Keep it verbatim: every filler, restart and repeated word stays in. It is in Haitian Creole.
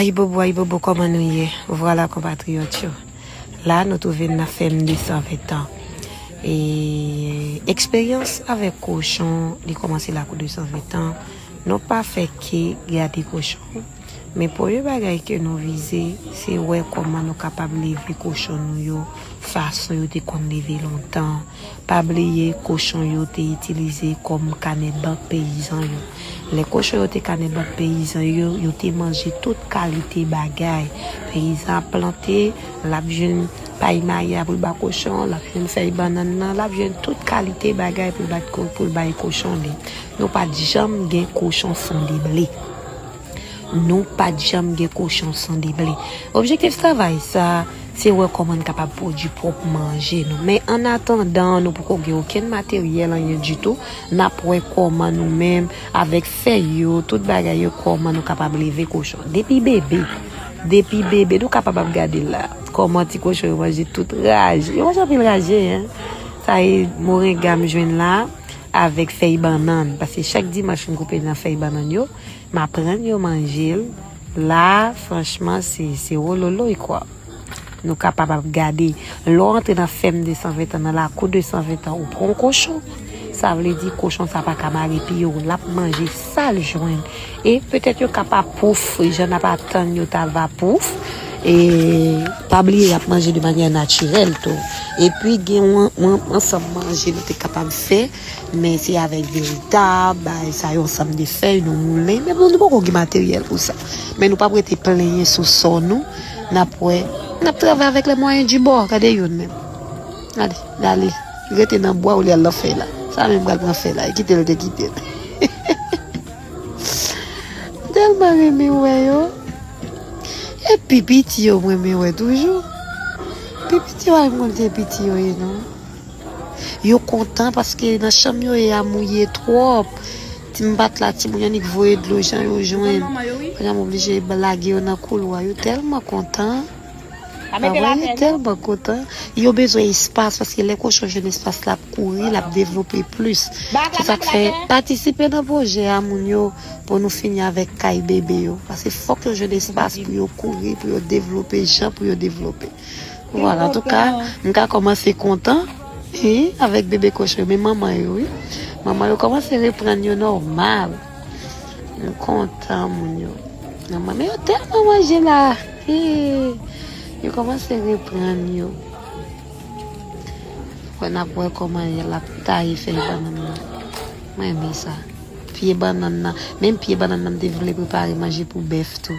Ayibobo, ayibobo, kòman nou ye? Vwala, konpatriyòt yo. La, nou twouve n nan fèm de san ventan. E eksperyans avèk kochon, li kòmanse lakou de san ventan. Nou pa fè ke gade kochon. Men premye bagay ke nou vize, se wè kòman nou kapab leve kochon nou yo, fason yo te konn leve lontan. Pa bliye, kochon yo te itilize kòm kanè bank peyizan yo. Lè kochon yo te kanè bank peyizan yo, yo te manje tout kalite bagay. Peyizan ap plante, l ap jwenn pay mayi a pou l ba kochon, l ap jwenn fèy bannann nan, l ap jwenn tout kalite bagay pou l bat ko-, pou l bay kochon li. Nou pa t janm gen kochon san deble. Nou pa t janm gen kochon san deble. Objektif travay sa, se wè kòman n kapab pwodui pwòp manje nou. Men annatandan, nou poko gen okenn materyèl, anyen ditou, n ap wè kòman nou menm, avèk fèy yo, tout bagay yo, kòman nou kapab leve kochon. Depi bebe, depi bebe, nou kapab ap gade la, kòman ti kochon yo manje tout raje. Yo manje anpil raje, en. Sa e morenga m jwenn la, avèk fèy bannann. Paske chak dimanch, m koupe nan fèy bannann yo, m aprann yo manje l. La, franchman, se, se wololoy, kwa. Nou kapab ap gade. Lè w antre nan fèm de san ventan, nan lakou de san ventan, ou pran yon kochon. Sa vle di kochon sa pa ka mare pye w. L ap manje sa l jwenn. E petèt yo ka pa pouf, jan n ap atann yo ta va pouf. E pa bliye, y ap manje de manyè natirèl tou. Epi gen yon, yon ansanm manje nou te kapab fè, men se avèk veritab, bay sa yo, ansanm de fèy nou moulen. Men bon, nou poko gen materyèl pou sa. Men nou p ap rete plenyen sou sò nou. N ap wè, n ap travay avèk les moyens du bord. Gade youn menm. Gade, l ale. Li rete nan bwa olye al nan fèy la. Sa menm pral pran fèy la. E kite l, te kite l. M tèlman renmen wè yo. E pi piti yo m renmen wè toujou. Pi piti yo, a, m konn se piti yo ye, non. Yo kontan paske nan chanm yo ye a mouye twòp. Ti m pa t la, timoun yo annik voye dlo jan yo jwenn. Pandan m oblije lage yo nan koulwa. Yo tèlman kontan. Papa, yo tèlman kontan. Yo bezwen espas, paske lè kochon jwenn espas, l ap kouri, l ap devlope plis. Se sa k fè, patisipe nan pwojè a, moun yo, pou nou fini avèk kay bebe yo. Paske fòk yo jwenn espas pou yo kouri, pou yo devlope jan pou yo devlope. Vwala, antouka, m ka kòmanse kontan, wi, avèk bebe kochon yo. Men manman yo, wi. Manman yo kòmanse reprann yo nòmal. M kontan, moun yo. Manman, men yo tèlman manje la. Hee. Yo kòmanse reprann yo. Wè, n ap wè kòman l ap taye fèy bannann nan. Mwen renmen sa. Pye bannann nan. Menm pye bannann nan, m te vle prepare manje pou bèf tou.